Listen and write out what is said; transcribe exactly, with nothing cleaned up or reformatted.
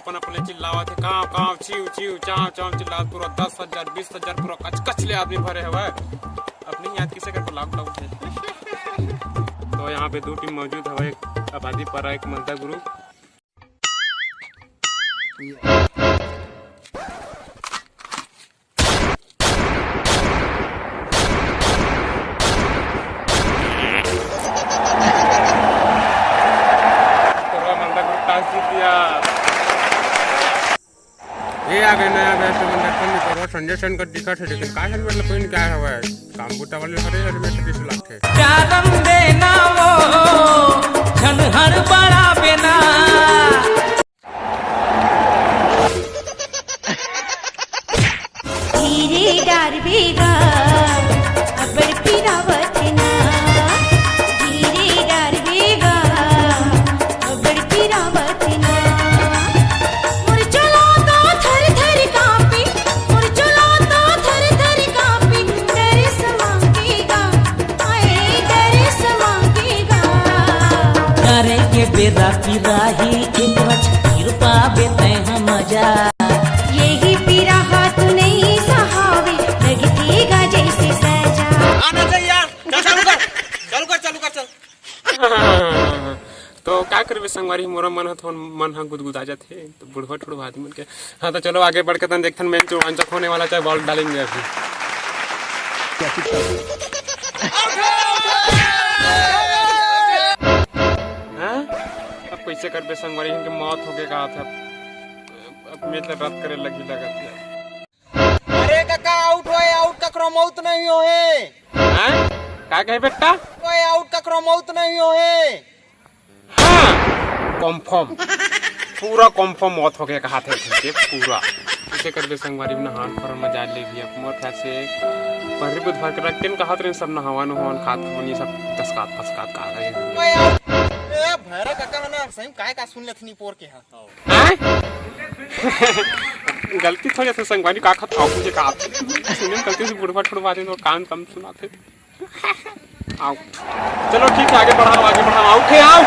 अपन अपने चिल्लावत हे, "कांव, कांव, चीव, चीव, चांव, चांव," चिल्लावत पूरा दस हजार, बीस हजार, पूरा कच कच ले आदमी भरे हवय। अपने ही याद किसे कर लाउड लाउड हे। तो यहाँ पे दो टीम मौजूद हवय, एक आबादी पारा, एक मलता गुरु। तो मंदा ग्रुप टॉस जीत गया। ये आ गए नया बैच, तो मंदा कम नहीं करो, संजय सेन का दिखा थे, लेकिन का हेलमेट ला पहन के आया हुआ है, काम बूता वाले हरे हेलमेट दिस लागथे। कारण देना वो झन हड़बड़ाबे ना। धीरे डारबे गा, अब्बड़ पिरावत ना। धीरे डारबे गा, अब्बड़ पिरावत ना। मोर चोला तो थर थर कांपे, मोर चोला तो थर थर कांपे, डरे समागे गा। करे के बेरा पिराही, एक बच फिर पाबे तैं ह मजा। यही पिराहा तू नहीं सहावे, लगथे गा जैसे सजा। आना चाहिए यार। चल, चालू कर, चालू कर, चालू कर, चल। तो का करबे संगवारी, मोरा मन ह थोन मन ह गुदगुदा जाथे। तो बुढ़वा ठुड़वा आदमी मन के। हाँ, तो चलो आगे बढ़ के तन देखथन, मेन जो रोमांचक होने वाला, चाहे बॉल डालेंगे अभी। हाँ? अब कैसे करबे संगवारी, इनके मौत हो गए कहा था। अब मैच ला रद्द करे लगी लगत है। अरे काका, आउट होए, आउट ककरो मौत नहीं होए। हाँ? का कहे बेटा? ओए, आउट ककरो मौत नहीं होए। हाँ, कंफर्म, पूरा कंफर्म मौत हो गया कहा थे, ठीक है, पूरा। इसे कर दे संगवारी में नहान फरन मजा ले भी। अब मोर ख्याल से पहली बुधवार के रख के कहा थे सब नहावन उहावन खात खावन ये सब तसकात फसकात का रहे। ओए, ए, भैरव काका ना सही में काय का सुन लेथनी पोर के, हाँ। हाँ? गलती हो जाथे संगवारी, का खात खाओ मुझे का सुने गलती से बुढ़वा ठुड़वा दे और कान कम सुनाथे। आउट। चलो ठीक है, आगे बढ़ाओ, आगे बढ़ाओ, आउट है, आउट।